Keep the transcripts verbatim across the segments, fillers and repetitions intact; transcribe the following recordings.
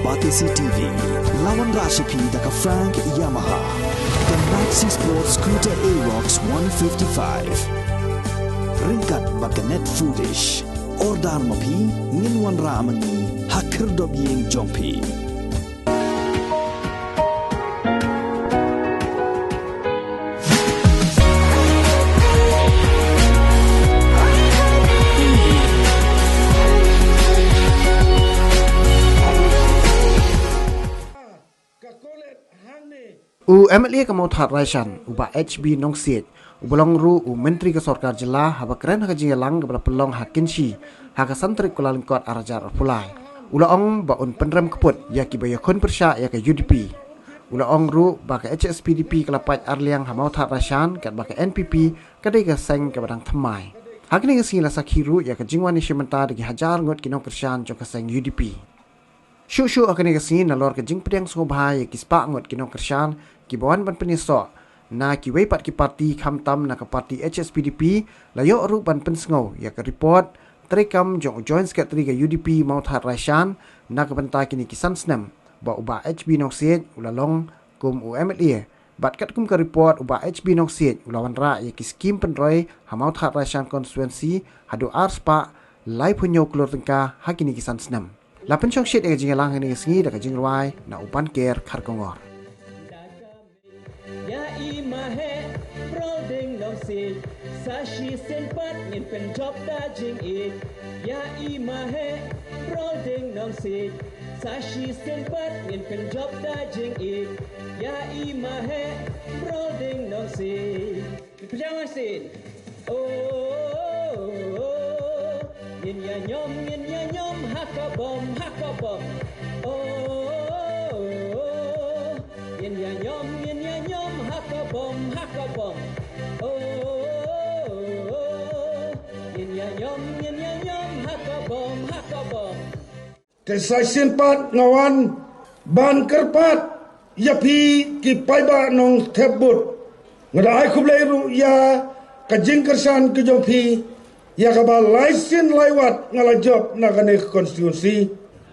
Batesi T V, la wanrah sha phi da ka Frank Yamaha, ka Maxi Sport Scooter Aerox one fifty-five. Ryngkat bad ka Net Foodish. Order ma phi, ngin wanrah ma ngi ha khyrdop ïing jong phi. U M L A ka Mawthadraishan, u Bah H B Nongsiej, uba long ruh u Myntri ka Sorkar Jylla, haba kren ha ka jingïalang kaba la pynlong ha Kynshi, ha ka san tarik Kyllalyngkot ar hajar arphew lai, u la ong ba un pynrem kput ïa kiba ïakhun pyrshah ïa ka U D P. U la ong ruh ba ka H S P D P ka la pait arliang ha Mawthadraishan, katba ka N P P ka dei ka seng kaba dang thymmai. Ha kane ka sngi la sakhi ruh ïa ka jingwan ïashim bynta da ki hajar ngut ki nongkyrshan jong ka seng U D P. Shuh shuh ha kane ka sngi, nalor ka jingpdiang sngewbha ïa ki spah ngut ki nongkyrshan kiba wan ban pynïasoh na kiwei pat ki parti, khamtam na ka parti H S P D P, la ïoh ruh ban pynsngew ïa ka report treikam jong u Joint Secretary ka U D P Mawthadraishan na ka bynta kine ki san snem ba u Bah H B Nongsiej u la long kum u M L A. Bad katkum ka report, u Bah H B Nongsiej u la wanrah ïa ki skim pynroi ha Mawthadraishan constituency haduh ar spah laiphew hynñiew klur tyngka ha kine ki san snem. La pynshongshit ïa ka jingïalang ha kane ka sngi da ka jingrwai na u Banker Kharkongor. Ïa i ma heh, Prolding Nongsiej, sa shisien pat ngin pynjop da jingïeit. Ïa i ma heh, Prolding Nongsiej, sa shisien pat ngin pynjop da jingïeit. Ïa i ma heh, Prolding Nongsiej. Pynjang masin. Oh, oh, oh, oh. Ngin ïa ñiom, ngin ïa ñiom ha ka bom, ha ka bom. Oh, oh, oh, oh. Ngin ïa ñiom, ngin ïa ñiom ha ka bom, ha ka bom. Oh, oh, oh, oh. Ngin ïa ñiom, ngin ïa ñiom ha ka bom, ha ka bom. Te sa shisien pat nga wan ban kyrpad ïa phi ki paidbah nongthep vote. Nga da ai khublei ruh ïa ka jingkyrshan ka jong phi, ïa kaba lai sien lai wat nga la jop na kane ka constituency,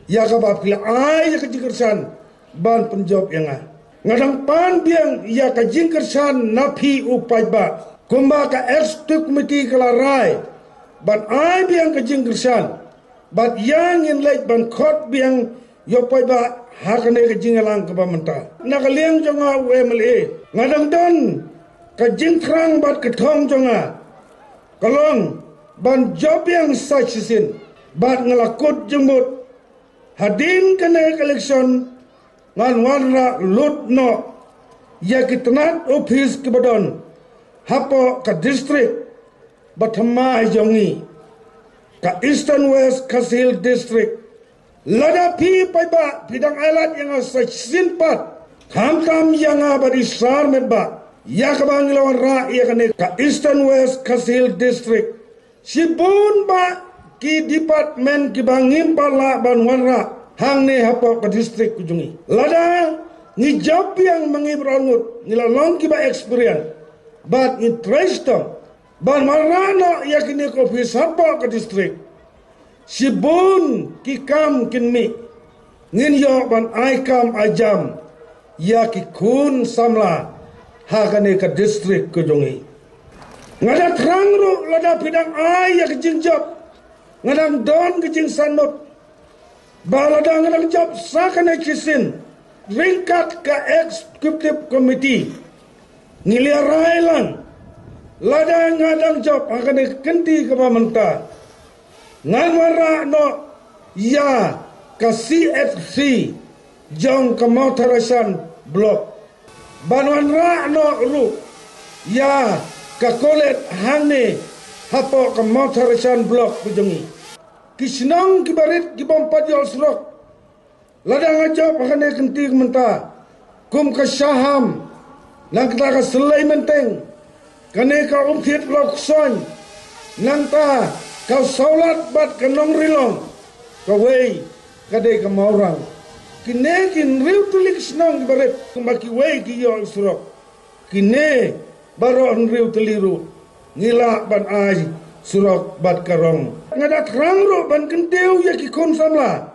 ïa kaba phi la ai ïa ka jingkyrshan ban pynjop ïa nga. Nga dang pan biang ïa ka jingkyrshan na phi u paidbah. Kumba ka executive committee ka la rai ban ai biang ka jingkyrshan, bad ïa ngin leit ban khot biang ïa u paidbah ha kane ka jingïalang kaba mynta. Na ka liang jong nga u M L A, nga dang don ka jingthrang bad ka thong jong nga ka long ban jop biang sa shisien, bad nga la kut jingmut hadien kane ka election ngan wanrah lut noh ïa ki tnat ophis kiba don hapoh ka district ba thymmai jong ngi, ka Eastern West Khasi Hills District. Lada phi paidbah phi dang ailad ïa nga sa shisien pat, khamtam ïa nga bad i Sar Metbah, ïa kaba ngi la wanrah ïa kane ka Eastern West Khasi Hills District. Shibun bah ki department kiba ngim pat lah ban wanrah hangne hapoh ka district ka jong ngi. Lada ngi jop biang ma ngi baroh ngut, ngi la long kiba experience, bad ngi trei shitom ban wanrah noh ïa kine ki ophis hapoh ka district. Shibun ki kam kin mih, ngin ïoh ban ai kam ai jam ïa ki khun samla ha kane ka district ka jong ngi. Nga da thrang ruh lada phi dang ai ïa ka jingjop, nga dang don ka jingsngewthuh ba lada nga dang jop sa kane ka shisien ryngkat ka executive committee, ngi la rai lang, lada nga dang jop ha kane ka kynti kaba mynta, ngan wanrah noh ïa ka C H C jong ka Mawthadraishan Block. Ban wanrah noh ruh ïa ka college hangne hapoh ka Mawthadraishan Block ka jong ngi. Ki shnong kiba rit kibym pat ïoh surok, lada nga jop ha kane ka kynti mynta, kum ka Shaham, nangta ka Sleimenteng, kane ka Umthied Lawksoiñ, nangta ka Sawlad bad ka Nongrilong, kawei ka dei ka Mawrang. Kine ki hynriew tylli ki shnong kiba rit, kumba kiwei ki ïoh surok. Kine baroh hynriew tylli ruh ngi lah ban ai surok bad ka rong. Nga da thrang ruh ban kyntiew ïa ki khun samla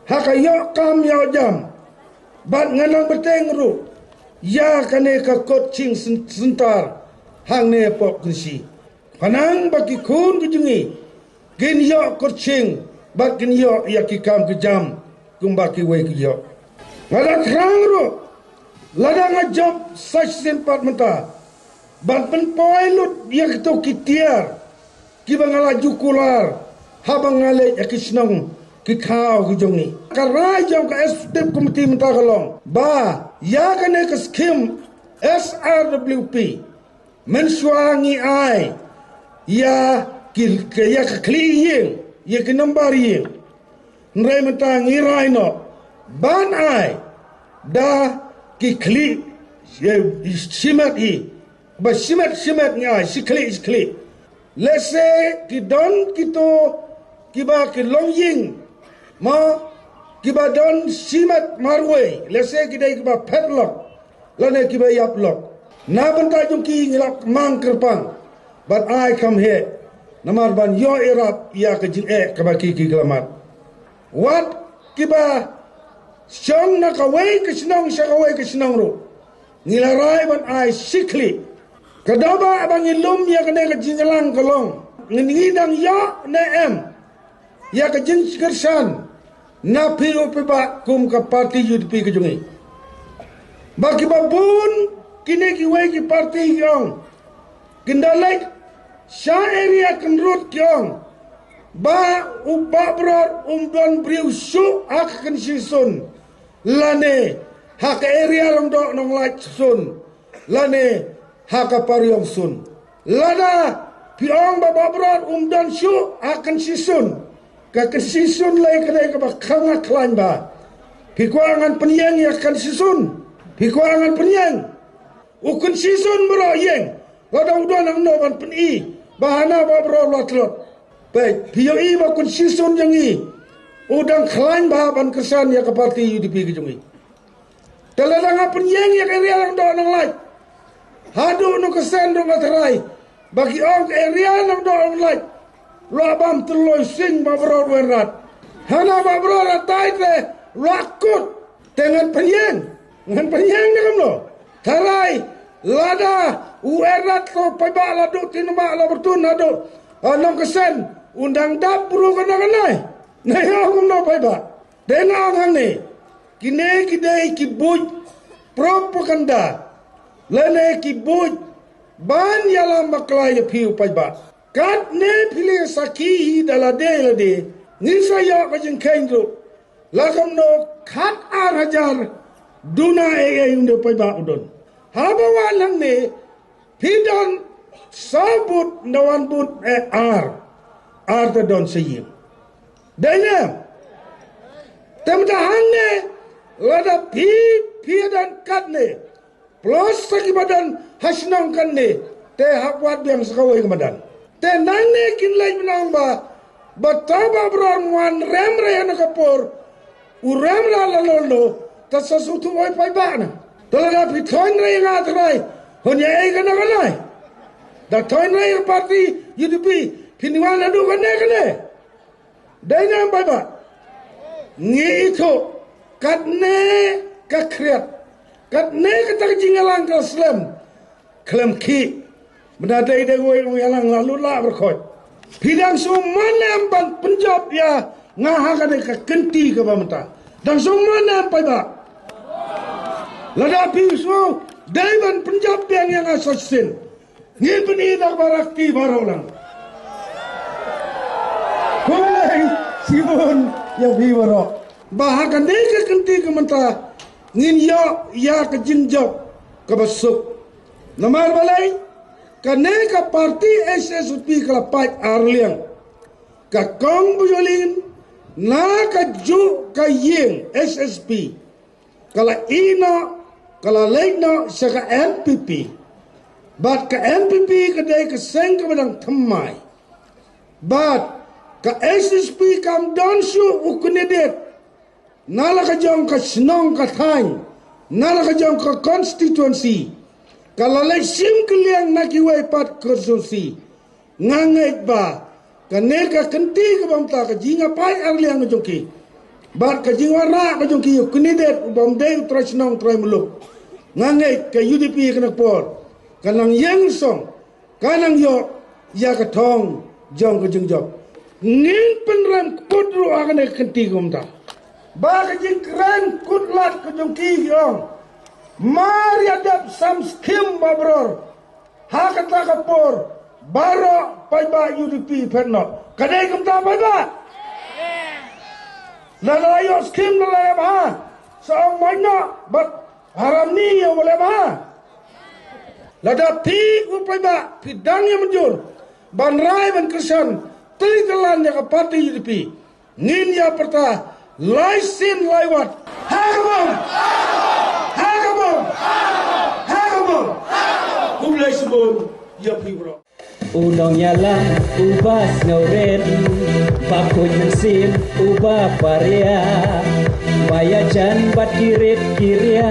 Ha ka ïoh kam ïoh jam bad nga nang bteng ruh ïa kane ka kot ching sen- sentar hangne pok Kynshi. Khnang ba ki khun ki jong ngi kin ïoh kot ching bad kin ïoh ïa ki kam ki jam kumba kiwei ki ïoh. Nga da thrang ruh lada nga jop sa shisien pat mynta ban pynpoi lut ïa kito ki tiar kiba nga la ju kular haba nga leit ïa ki shnong ki thaw ki jong ngi. Ka rai jong ka executive committee mynta ka long ba ïa kane ka skim S R W P mynshuwa ngi ai ïa ki ïa ka khlieh ïing, ïa ki nombar ïing. Hynrei mynta ngi rai noh ban ai da ki khlieh shimet hi, ba shimet shimet ngi ai, shi khlieh shi khlieh. Lehse ki don kito kiba ki long ïing ma kiba don shimet marwei, lehse ki dei kiba phet lok lane kiba ïap lok. Na bynta jong ki ngi la mang kyrpang ban ai kham heh namar ban ïoh ïarap ïa ka jingeh kaba ki ki la mad. Wat kiba shong na kawei ka shnong sha kawei ka shnong ruh ngi la rai ban ai shi khlieh. Ka daw ba ba ngi lum ïa kane ka jingïalang ka long ngi ngi dang ïoh ne em ïa ka jingkyrshan na phi u paidbah kum ka parti U D P ka jong ngi. Ba kiba bun kine kiwei ki parti ki ong kin da leit sha area Kynrut ki ong ba u Bah Brot um don briew shuh ha ka Kynshi Sun lane ha ka area Lyngdoh Nonglait Sun lane ha ka Pariong Sun. Lada phi ong ba Bah Brot um don shuh ha Kynshi Sun, ka Kynshi Sun lei ka dei kaba khang khlaiñ bha. Phi kwah ngan pynïeng ïa ka Kynshi Sun? Phi kwah ngan pynïeng? U Kynshi Sun baroh ïeng. Lada u don hangno ban pyni ba hana Bah Brot la tlot? Peit, phi ïohi ba u Kynshi Sun jong ngi u dang khlaiñ bha ban kyrshan ïa ka parti U D P ka jong ngi. Te lada nga pynïeng ïa ka area Lyngdoh Nonglait haduh Nongkyrshan ruh nga tharai ba ki ong ka area Lyngdoh Nonglait la bam tylli sing Bah Brot Wynrad. Hana Bah Brot la tai te la kut. Te ngan pynïeng, ngan pynïeng ne kumno? Tharai lada u Wynrad to paidbah la duh Tynmah la Byrtun haduh Nongkyrshan un dang dap bru kane kane. Na ïa kumno paidbah? Dei nga ong hangne, kine ki dei ki buit propaganda lane ki buit ban ïalam bakla ïa phi u paidbah. Katne phi la sakhi hi da lade lade, ngin sa ïoh ka jingkheiñ ruh. La kumno khat ar hajar duna ei ei u paidbah u don. Haba wan hangne phi don saw booth, nda wan booth eh ar, ar te don sa ïing. Dei ne? Te mynta hangne lada phi phi don katne plus sa kiba don ha shnong katne, te hap wad biang sa kawei ka madan. Te nangne kin leit mynta ba ba ta Bah Brot wan rem re na ka por u rem la la lol no, ta sa su tu oi paidbah na. Te lada phi thoin re nga trai hon ïa ei kane kane. Da thoin re parti U D P phi ni wan adu kane kane. Dei ne em paidbah? Ngi ithuh katne ka khriat, katne kata ka jingïalang ka slem khlem khih. Mynta dei dei wei ong ïalang la lut la byrkhot. Phi dang sngewman ne em ban pynjop ïa nga ha kane ka kynti kaba mynta? Dang sngewman ne em paidbah? Lada phi sngew dei ban pynjop biang ïa nga sa shisien, ngin pyni da kaba rakti baroh lang. Khublei shibun ïa phi baroh. Ba ha kane ka kynti ka mynta ngin ïoh ïa ka jingjop kaba suk. Namar balei? Kane ka parti H S P ka la pait arliang. Ka kong Bujolin na kajuh ka ïing H S P ka la ïeh noh, ka la leit noh sha ka N P P. Bad ka N P P ka dei ka seng kaba dang thymmai. Bad ka H S P kam don shuh u candidate na la ka jong ka shnong ka thaiñ, na la ka jong ka constituency. Ka la leit shim kylliang na kiwei pat constituency. Nga ngeit ba kane ka kynti kaba mynta ka jingïapait arliang jong ki, Bad ka jingwanrah ka jong ki ïa u kandidet u bym dei u trai shnong trai muluk. Nga ngeit ka U D P ha kane ka por ka nang ïeng song, ka nang ïoh ïa ka thong jong ka jingjop. Ngin pynrem kput ruh ha kane ka kynti kumta. Ba ka jingkren kut lad ka jong ki ki ong, mar ïa dep sam skim ba bror. Ha kata ka por baroh paidbah U D P phet noh. Ka dei kumta paidbah? Lada ïoh skim da lem ha, sa ong mano bad haram ni ïa u lem ha. Lada phi u paidbah phi dang ïa mynjur ban rai ban kyrshan tylli tyllan ïa ka party U D P, ngin ïa pyrta lai sien lai wat. Ha ka bom! Ha ka bom! Ha ka bom! Khublei shibun ïa phi baroh. U nongïalam uba sngewrit, ba khuid mynsiem uba paria, ba ïajan bad ki rit ki ria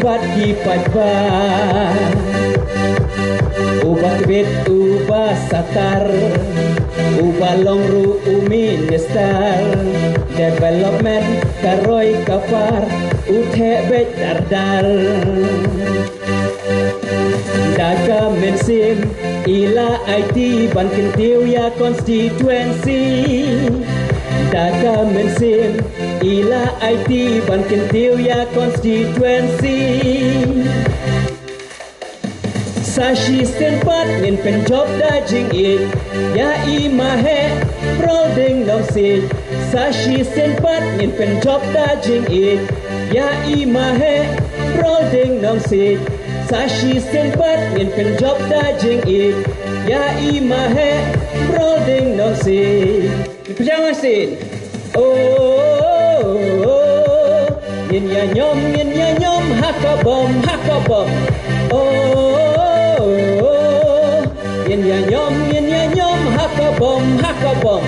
bad ki paidbah. Uba kbit uba satar, uba long ruh u minister. Development ka roi ka par, u theh beit dar dar. Da ka mynsiem i la aiti ban kyntiew ïa constituency. Da ka mynsiem i la aiti ban kyntiew ïa constituency. Sa shisien pat ngin pynjop da jingïeit ïa i Maheh Prolding Nongsiej. Sa shisien pat ngin pynjop da jingïeit ïa i Maheh Prolding Nongsiej. Sa shisien pat ngin pynjop da jingïeit ïa i Maheh Prolding Nongsiej. Pynjang sien. Oh, oh, oh, oh. Ngin ïa ñiom, ngin ïa ñiom ha ka bom, ha ka bom. Oh, oh, oh, oh. Ngin ïa ñiom, ngin ïa ñiom ha ka bom, ha ka bom.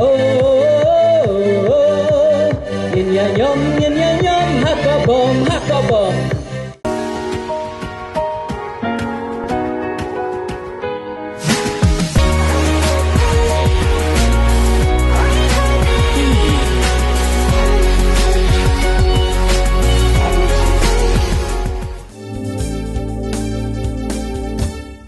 Oh, oh, oh, oh. Ngin ïa ñiom, ngin ïa ñiom ha ka bom, ha ka bom.